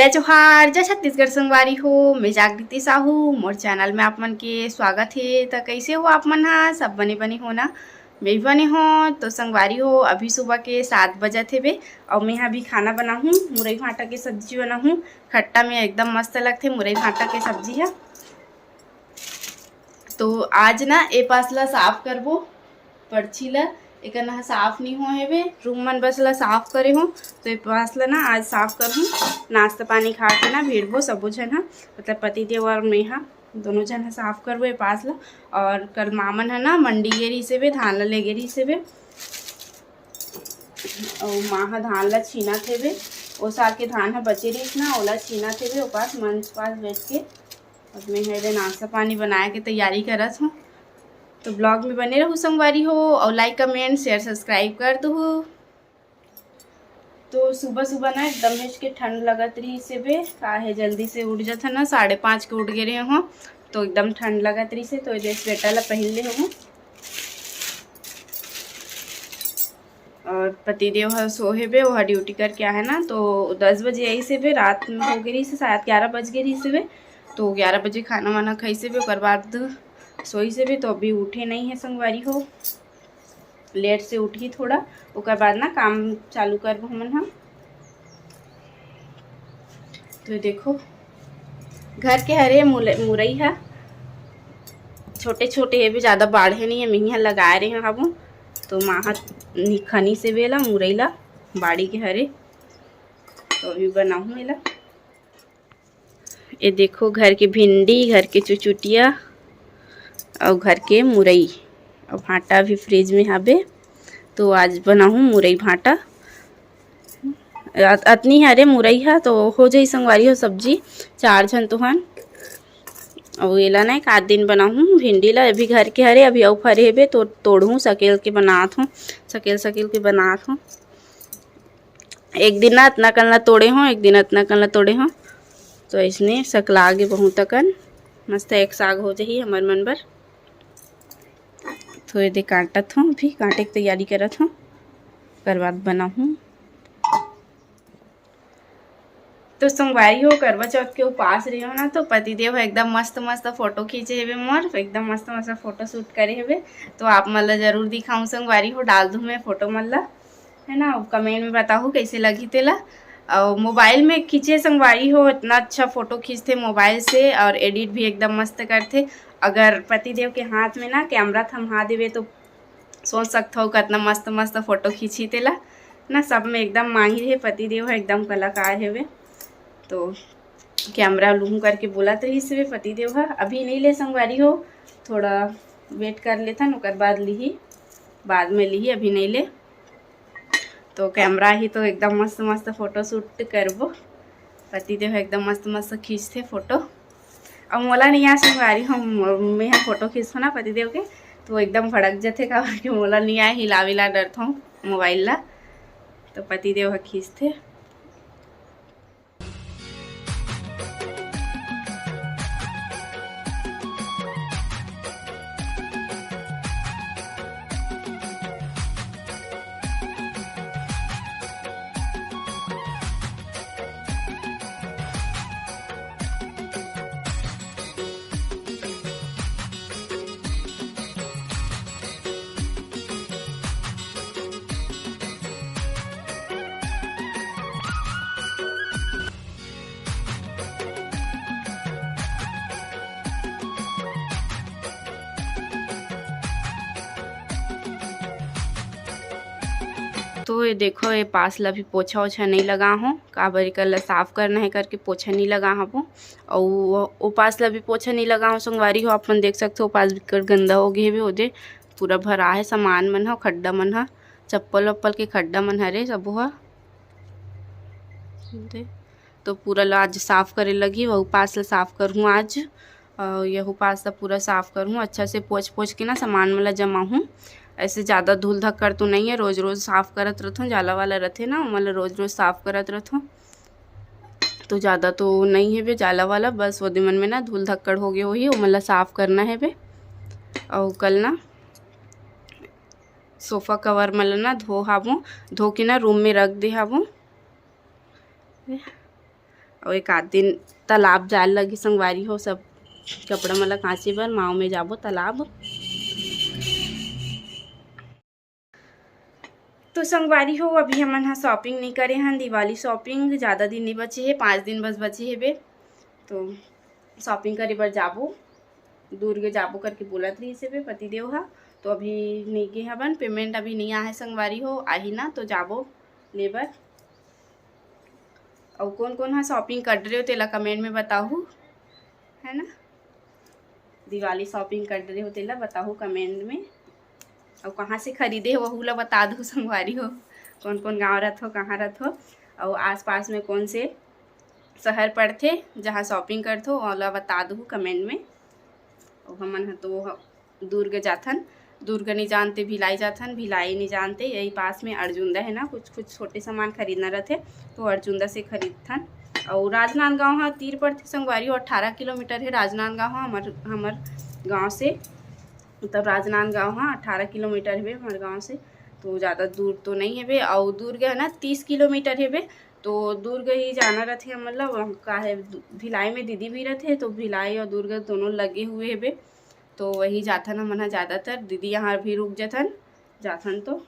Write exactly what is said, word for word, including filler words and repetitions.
जय जोहार, जय छत्तीसगढ़ संगवारी हो। मैं जागृति साहू, मोर चैनल में आप मन के स्वागत हे। त कइसे हो आप मन ह? सब बने बने हो ना? मैं भी बने हो। तो संगवारी हो, अभी सुबह के सात बजत हेबे, अउ मैं ह अभी खाना बनाहूँ, मुरई भांटा के सब्जी बनाहूँ। खट्टा में एकदम मस्त लगथे मुरई भांटा के सब्जी ह। तो आज ना ए पास ला साफ करबो, पर्ची ला। एकर ना साफ नहीं हो हेबे, रूम मन बस ला साफ करे हो। तो ए पास ला ना आज साफ करहूँ, नाश्ता पानी खा के ना भिड़बो सबो झन ह, मतलब पति देव और मैं ह, दोनों झन ह साफ करबो ए पास ला। और कल मामन ह ना मंडी गे रहिस हेबे, धान ला लेगे रहिस हेबे, अउ माँ ह धान ला छीनत हेबे। ओसार के धान ह बचे रहिस ना, ओला छीनत हेबे, ओ पास मंच पास बैठ के। अब मैं ह एदे नाश्ता पानी बनाए के तैयारी करत हूँ। तो ब्लॉग में बने रहू संगवारी हो, और लाइक, कमेंट, शेयर, सब्सक्राइब कर दू। तो सुबह सुबह ना एकदम बेच के ठंड लगत रहिस हेबे, काहे जल्दी से उठ जात ह ना, साढ़े पाँच के उठ गे रहे हो, तो एकदम ठंड लगत रहिस हे, तो एदे स्वेटर ला पहिन ले हूँ। और पतिदेव ह सो हेबे, ओहा ड्यूटी करके आहे ना, तो दस बजे आइस हेबे, रात में हो गे रहिस हे, शायद ग्यारह बज गे रहिस हेबे। तो ग्यारह बजे खाना वाना खाइस हेबे, ओकर बाद सोइस हेबे, तो अभी उठे नहीं है संगवारी हो, लेट से उठही थोड़ा, ओकर बाद ना काम चालू करबो हमन ह। तो देखो, घर के हरे मुले-, मुरई ह छोटे छोटे हेबे, ज़्यादा बाढ़े नहीं है, मिहिया लगाए रहे हबो, तो माँ ह निखनी से बेला मुरई ला बाड़ी के हरे, तो अभी बनाहूँ एला। ये देखो, घर के भिंडी, घर के चुचुटिया और घर के मुरई, और भांटा भी फ्रिज में हाबे, तो आज बनाहूँ मुरई भांटा। अत-, अतनी हरे मुरई हा तो हो जाई संगवारी हो सब्जी, चार झन तो हन। अउ एला ना एक आध दिन बनाहूँ भिंडी ला, अभी घर के हरे, अभी अउ फरे हेबे तो तोड़हूँ, सकेल के बनात हूँ, सकेल सकेल के बनात हूँ। एक दिन ना अतना कन ला तोड़े हो, एक दिन अतना कन ला तोड़े हो, तो इसने सकला गे बहुत अकन, मस्त एक साग हो जाही हमर मन बर। तो ये दे काटत हूँ, अभी काटे के तैयारी करत हूँ, ओकर बाद बनाहूँ। तो संगवारी हो, करवा चौथ के उपास रहे हो ना, तो पतिदेव ह एकदम मस्त मस्त फोटो खींचे हेबे मोर, एकदम मस्त मस्त फोटो शूट करे हेबे। तो आप मन ला जरूर दिखाऊँ संगवारी हो, डाल दूँ मैं फोटो मन ला, है ना। अब कमेंट में बताहू कैसे लगी तेला। और मोबाइल में खींचे संगवारी हो, इतना अच्छा फोटो खींचथे मोबाइल से, और एडिट भी एकदम मस्त करथे। अगर पतिदेव के हाथ में ना कैमरा थमा देवे तो सोच सकथव कतना मस्त मस्त फोटो खींची तेला ना। सब में एकदम माहिर हे पतिदेव ह, एकदम कलाकार हेवे। तो कैमरा लूहूँ करके बोलत रहिस हेवे पतिदेव ह। अभी नहीं ले संगवारी हो, थोड़ा वेट कर लेथन, ओकर बाद लिही, बाद में लिही, अभी नहीं ले। तो कैमरा ही तो एकदम मस्त मस्त फोटो शूट करबो। पतिदेव ह एकदम मस्त मस्त खींचथे फोटो। अब मोला नहीं आ संगवारी, हम, मैं ह फोटो खींचथों ना पतिदेव के, तो एकदम भड़क जथे, काबर कि मोला नहीं आए, हिला विला डरथों मोबाइल ला, तो पतिदेव ह खींचथे। तो ये देखो, ये पास ला भी पोछा ओछा नहीं लगा हूँ, काबर एकर ला साफ करना है करके पोछा नहीं लगा हूँ। अउ ओ पास ला भी पोछा नहीं लगा हूँ संगवारी हो, आप मन देख सकते हो, ओ पास बिकट गंदा हो गए हवे, ओदे पूरा भरा है सामान मन ह, खड्डा मन ह, चप्पल वप्पल के खड्डा मन हरे सबो ह। दे, तो पूरा ला आज साफ करे लगी, वहू पास ला साफ करहूँ आज। अउ यहू पास ला पूरा साफ करहूँ, अच्छा से पोंछ पोंछ के ना सामान मन ला जमाहूँ। ऐसे ज़्यादा धूल धक्कड़ तो नहीं है, रोज रोज साफ करत रहथों, जाला वाला रहथे ना, ओमन ला रोज रोज साफ करत रहथों। तो ज़्यादा तो नहीं है बे जाला वाला, बस ओदे मन में ना धूल धक्कड़ हो गए होही, ओमन ला साफ करना है बे। अउ कल ना सोफा कवर मन ला ना धो हाबो, धो के ना रूम में रख दे हाबो। अउ एक आध दिन तालाब जाए लगही संगवारी हो, सब कपड़ा मन ला कांचे बर। माव में जाबो तालाब। तो संगवारी हो, अभी हमन ह shopping नइ करे हन, दिवाली shopping। ज़्यादा दिन नइ बचे हे, पाँच दिन बस बचे हेबे। तो shopping करे बर जाबो, दुर्ग जाबो करके बोलत रहिस हेबे पतिदेव ह। तो अभी नइ गे हवन, payment अभी नइ आहे संगवारी हो, आही ना तो जाबो ले बर। अउ कोन कोन ह shopping कर डरे हो तेला comment में बताहू, है ना? दिवाली shopping कर डरे हो तेला बताहू comment में। अउ कहाँ से खरीदे हो वहू ला बता दू संगवारी हो, कोन कोन गाँव रथो, कहाँ रथो, अउ आसपास में कोन से शहर पड़थे जहाँ shopping करथो, ओला बता दू comment में। अउ हमन ह तो ह-, दुर्ग जाथन, दुर्ग नइ जानते भिलाई जाथन, भिलाई नइ जानते, यही पास में अर्जुंदा है ना, कुछ कुछ छोटे सामान खरीदना रथे तो अर्जुंदा से खरीदथन। अउ राजनांदगांव ह तीर पड़थे संगवारी हो, अट्ठारह किलोमीटर है राजनांदगांव ह हमर, हमर गांव से। मतलब राजनांदगांव ह अट्ठारह किलोमीटर हवे हमर गांव से, तो ज़्यादा दूर तो नइ हवे। अउ दुर्ग है ना तीस किलोमीटर हवे, तो दुर्ग ही जाना रथे हमन ला। वहाँ का है, भिलाई में दीदी भी रथे, तो भिलाई अउ दुर्ग दोनों लगे हुए हवे, तो वही जाथन हमन ह ज़्यादातर। दीदी यहाँ भी रुक जाथन, जाथन तो